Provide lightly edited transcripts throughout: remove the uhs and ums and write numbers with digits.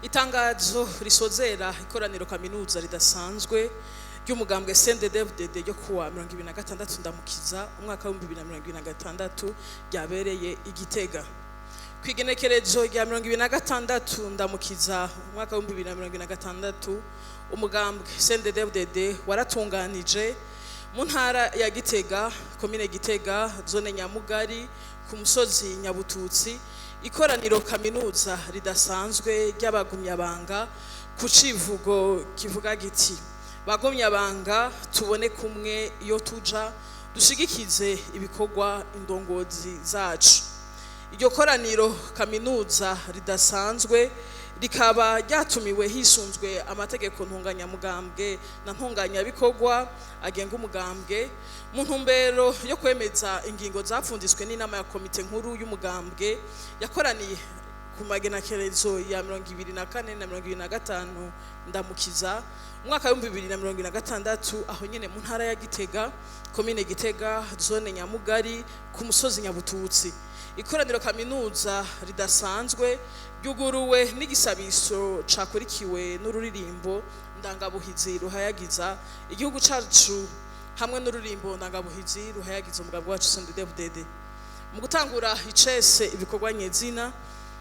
Itangazo risozera ikoraniro kaminuza ridasanzwe ry'umugambwe CNDD-FDD ryo kuwa 26 Ndamukiza umwaka wa 2026 ryabereye i Gitega. Kw'igenekerezo rya 26 Ndamukiza umwaka wa 2026, umugambwe CNDD-FDD waratunganije mu ntara ya Gitega, komine Gitega, zone Nyamugari, ku musozi Nyabututsi, ikoraniro kaminuza ridasanzwe ry'abagumyabanga ku civugo kivuga giti: "Bagumyabanga, tubone kumwe iyo tuja, dushigikize ibikorwa indongozi zacu." Iryo koraniro kaminuza ridasanzwe rikaba ryatumiwe hisunzwe amategeko ntunganyamugambwe na ntunganyabikorwa agenga umugambwe, mu ntumbero yo kwemeza ingingo zapfunditswe n'inama ya komite nkuru y'umugambwe yakoraniye ku magenekerezo ya 24 na 25 Ndamukiza umwaka wa 2026, aho nyene mu ntara ya Gitega, komine Gitega, zone Nyamugari, ku musozi Nyabututsi. Ikoraniro kaminuza ridasanzwe ryuguruwe n'igisabiso cakurikiwe n'ururirimbo ndangabuhizi ruhayagiza igihugu cacu hamwe n'ururirimbo ndangabuhizi ruhayagiza umugambwe wacu CNDD-FDD. Mu gutangura icese ibikorwa nyezina,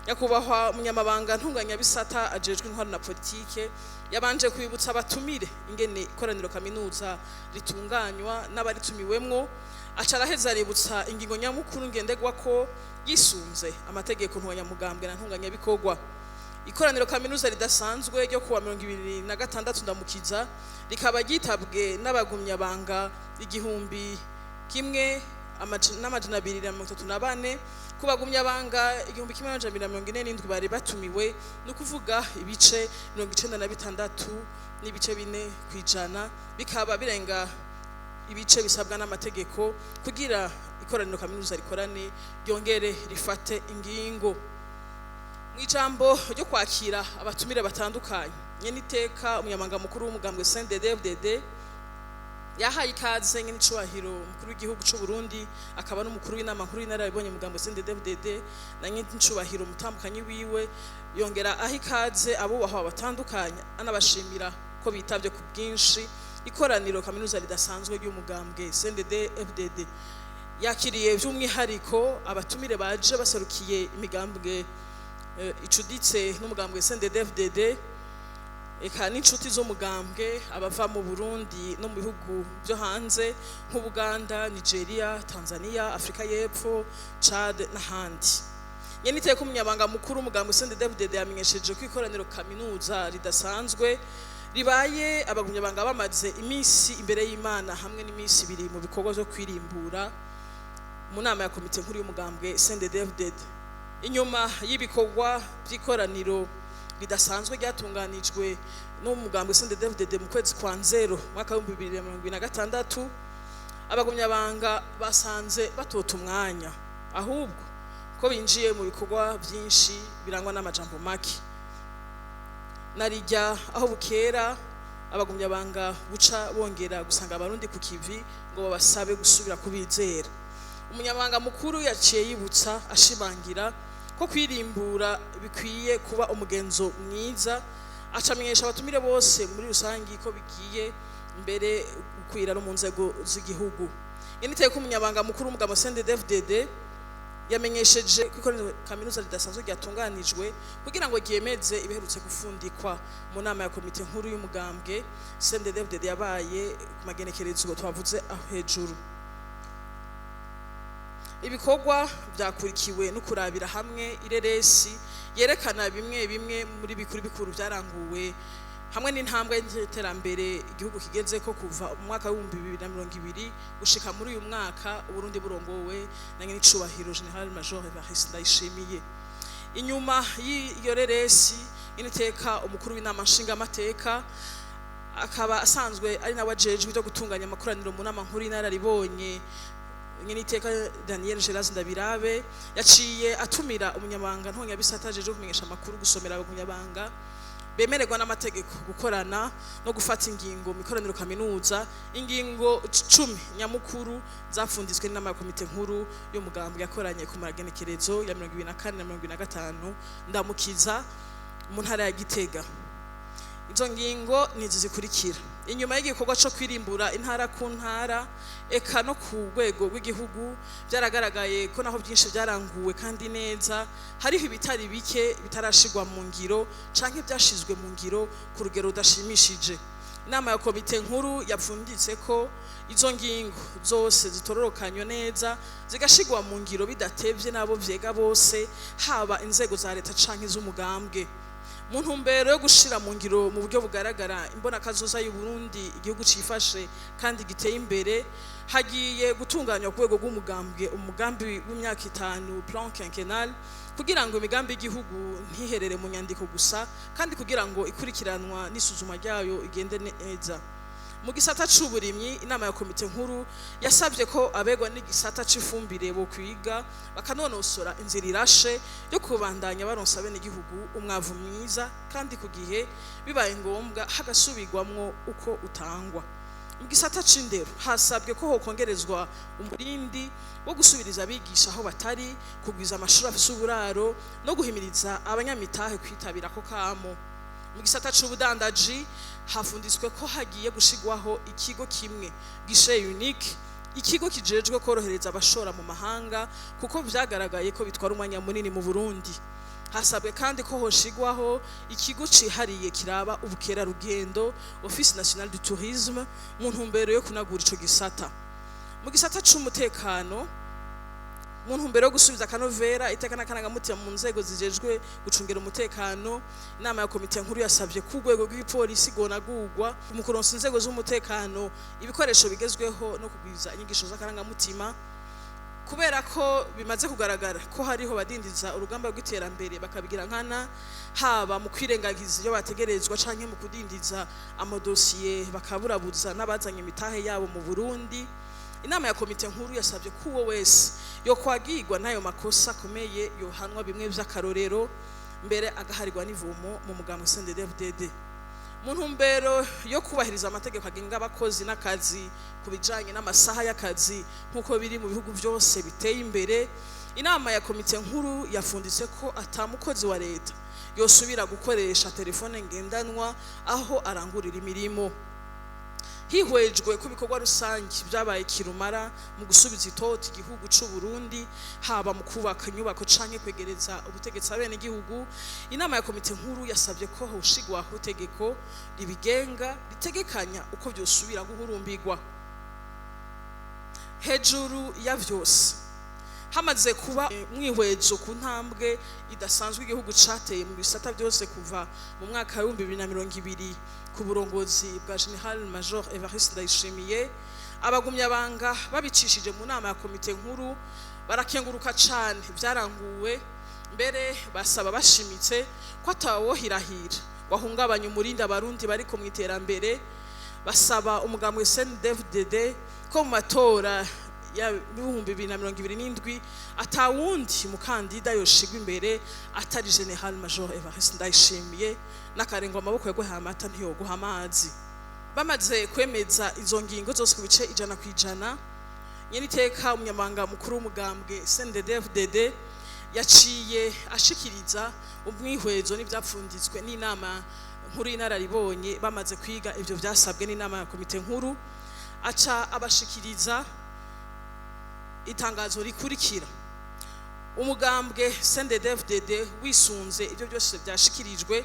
nyakubahwa umunyamabanga ntunganyabisata ajejwe intwaro na politike yabanje kwibutsa abatumire ingene ikoraniro kaminuza ritunganywa n'abaritumiwemwo, aca araheza aributsa ingingo nyamukuru ngenderwako yisunze amategeko ntunganyamugambwe na ntunganyabikorwa. Ikoraniro kaminuza ridasanzwe ryo kuwa 26 Ndamukiza rikaba ryitabwe n'abagumyabanga 1234 ku bagumyabanga 1247 bari batumiwe, ni ukuvuga ibice 96.4%, bikaba birenga ibice bisabwa n'amategeko kugira ikoraniro kaminuza rikorane ryongere rifate ingingo. Mu ijambo ryo kwakira abatumire batandukanye, nyene iteka umunyamabanga mukuru w'umugambwe CNDD-FDD yahaye ikaze nyene icubahiro umukuru w'igihugu c'u Burundi akaba n'umukuru w'inama nkuru y'inararibonye mugambwe CNDD-FDD na nyene icubahiro umutambukanyi wiwe, yongera aha ikaze abubahwa batandukanye, anabashimira ko bitavye ku bwinshi ikoraniro kaminuza ridasanzwe ry'umugambwe CNDD-FDD. Yakiriye by'umwihariko abatumire baje baserukiye imigambwe icuditse n'umugambwe CNDD-FDD, eka n'inshuti z'umugambwe, abava mu Burundi no mu bihugu byo hanze nk'Ubuganda, Nigeria, Tanzania, Afrika y'Epfo, Chad n'ahandi. Nyene iteka umunyamabanga mukuru w'umugambwe CNDD-FDD yamenyesheje ko ikoraniro kaminuza ridasanzwe ribaye abagumyabanga bamaze iminsi imbere y'Imana hamwe n'iminsi 2 mu bikorwa vyo kwirimbura mu nama ya komite nkuru y'umugambwe CNDD-FDD. Inyuma y'ibikorwa by'ikoraniro ridasanzwe ryatunganijwe n'umugambwe CNDD-FDD mu kwezi kwa Nzero mwaka wa 2026, abagumyabanga basanze batota umwanya, ahubwo ko binjiye mu bikorwa byinshi birangwa n'amajambo make. Narijya aho bukera abagumyabanga buca bongera gusanga Abarundi ku kivi ngo babasabe gusubira kubizera. Umunyamabanga mukuru yaciye yibutsa ashimangira ko kwirimbura bikwiye kuba umugenzo mwiza, acamenyesha abatumire bose muri rusangi ko bigiye mbere gukwira no mu nzego z'igihugu. Initeko umunyamabanga mukuru w'umugambwe CNDD-FDD yamenyesheje ko ikoraniro kaminuza ridasanzwe ryatunganijwe kugira ngo ryemeze ibiherutse gufundikwa mu nama ya komite nkuru y'umugambwe CNDD-FDD yabaye ku magenekerezo twavuze aho hejuru. Ibikorwa byakurikiwe no kurabira hamwe ireresi yerekana bimwe bimwe muri bikuru bikuru byaranguwe hamwe n'intambwe y'iterambere igihugu kigeze ko kuva mu mwaka wa 2020 gushika muri uyu mwaka Uburundi burongowe na nyenicubahiro General Major Evariste Ndayishimiye. Inyuma y'iyo reresi, initeka umukuru w'inama nshingamateka akaba asanzwe ari nawe ajejwe ibyo gutunganya amakoraniro mu nama nkuru y'inararibonye, nyeniteka Daniel Geras Ndabirabe, yaciye atumira umunyamabanga ntunganyabisata ajejwe kumenyesha amakuru gusomera abagumyabanga bemererwa n'amategeko gukorana no gufata ingingo mu ikoraniro kaminuza ingingo 10 nyamukuru zapfunditswe n'inama ya komite nkuru y'umugambwe yakoranye ku magenekerezo ya 24 na 25 Ndamukiza. Mu ntara ya Gitega, izo ngingo ni izi zikurikira: inyuma y'igikorwa cyo kwirimbura intara ku ntara, eka no ku rwego rw'igihugu, byaragaragaye ko naho byinshi byaranguwe kandi neza, hariho ibitari bike bitarashigwa mu ngiro canke byashizwe mu ngiro ku rugero rudashimishije. Inama ya komite nkuru yapfunditse ko izo ngingo zose zitororokanywe neza, zigashigwa mu ngiro bidatevye n'abo vyega bose, haba inzego za leta canke iz'umugambwe. Mu ntumbero yo gushira mu ngiro mu buryo bugaragara imbonakazoza y'u Burundi, igihugu cifashe kandi giteye imbere, hagiye gutunganywa ku rwego rw'umugambwe umugambi w'imyaka 5, plan quinquennal, kugira ngo imigambi y'igihugu ntiherere mu nyandiko gusa, kandi kugira ngo ikurikiranwa n'isuzuma ryayo igende neza. Mu gisata c'uburimyi, inama ya komite nkuru yasabye ko abegwa n'igisata c'ifumbire bo kwiga bakanonosora inzira irashe yo kubandanya baronsa bene igihugu umwavu mwiza kandi ku gihe, bibaye ngombwa hagasubirwamwo uko utangwa. Mu gisata c'indero, hasabwe ko hokongerezwa umurindi wo gusubiriza abigisha aho batari, kugwiza amashuri afise uburaro no guhimiriza abanyamitahe kwitabira ako kamo. Mu gisata c'ubudandaji, hafunditswe ko hagiye gushigwaho ikigo kimwe, guichet unique, ikigo kijejwe korohereza abashora mu mahanga, kuko vyagaragaye ko bitwara umwanya munini mu Burundi. Hasabwe kandi ko hoshigwaho ikigo cihariye kiraba ubukerarugendo, Office National du Tourisme, mu ntumbero yo kunagura ico gisata. Mu gisata c'umutekano, mu ntumbero yo gusubiza akanovera, iteka n'akarangamutima mu nzego zijejwe gucungira umutekano, inama ya komite nkuru yasabye ko urwego rw'igipolisi rwonagurwa mu kuronsa inzego z'umutekano ibikoresho bigezweho no kugwiza inyigisho z'akarangamutima, kubera ko bimaze kugaragara ko hariho badindiza urugamba rw'iterambere bakabigira nkana, haba mu kwirengagiza ibyo bategerezwa canke mu kudindiza amadosiye, bakaburabuza n'abazanye imitahe yabo mu Burundi. Inama ya komite nkuru yasabye ko uwo wese yokwagirwa n'ayo makosa akomeye yohanwa bimwe vy'akarorero, mbere agaharirwa n'ivomo mu mugambwe CNDD-FDD. Mu ntumbero yo kubahiriza amategeko agenga abakozi n'akazi ku bijanye n'amasaha y'akazi nk'uko biri mu bihugu byose biteye imbere, inama ya komite nkuru yafunditse ko ata mukozi wa leta yosubira gukoresha telefone ngendanwa aho arangurira imirimo. Hihwejwe ko ibikorwa rusange byabaye kirumara mu gusubiza itoto igihugu c'u Burundi, haba mu kubaka inyubako canke kwegereza ubutegetsi abenegihugu, inama ya komite nkuru yasabye ko hoshigwaho itegeko ribigenga ritegekanya uko vyosubira guhurumbirwa. Hejuru ya vyose, hamaze kuba mwihwezo ku ntambwe idasanzwe igihugu cateye mu bisata byose kuva mu mwaka wa 2020 ku burongozi bwa Général Major Evariste Ndayishimiye, abagumyabanga babicishije mu nama ya komite nkuru barakenguruka cane vyaranguwe, mbere basaba bashimitse ko atawohirahira wahungabanya umurindi abarundi bariko mu iterambere. Basaba umugambwe CNDD-FDD ko mu matora ya 2027 atawundi mukandida yoshigwa imbere atari Général Major Evariste Ndayishimiye, n'akarengwa amaboko yaguhaye amata ntiyoguha amazi. Bamaze kwemeza izo ngingo zose ku bice 100%, nyeniteka umunyamabanga mukuru w'umugambwe CNDD-FDD yaciye ashikiriza umwihwezo n'ivyapfunditswe n'inama nkuru y'inararibonye. Bamaze kwiga ivyo vyasabwe n'inama ya komite nkuru, aca abashikiriza itangazo rikurikira: umugambwe CNDD-FDD wisunze ibyo byose byashikirijwe,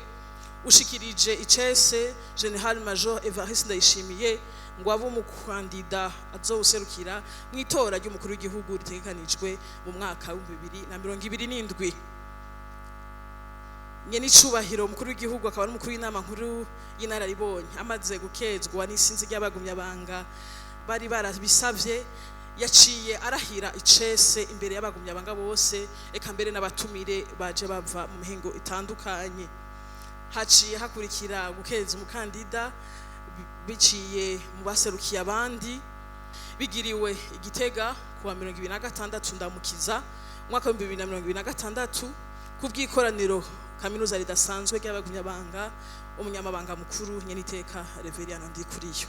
ushikirije icese Général Major Evariste Ndayishimiye ngo abe umukandida azowuserukira mu itora ry'umukuru w'igihugu ritegekanijwe mu mwaka wa 2027. Nyene icubahiro umukuru w'igihugu akaba n'umukuru w'inama nkuru y'inararibonye, amaze gukezwa n'isinzi ry'abagumyabanga bari barabisavye, yaciye arahira icese imbere y'abagumyabanga bose, eka mbere n'abatumire baje bava mu mihingo itandukanye. Haciye hakurikira gukeza umukandida biciye mu baserukiye abandi, bigiriwe Igitega kuwa 26 Ndamukiza umwaka wa 2026 ku bw'ikoraniro kaminuza ridasanzwe ry'abagumyabanga. Umunyamabanga mukuru, nyeniteka Reveriyano Ndikuriyo.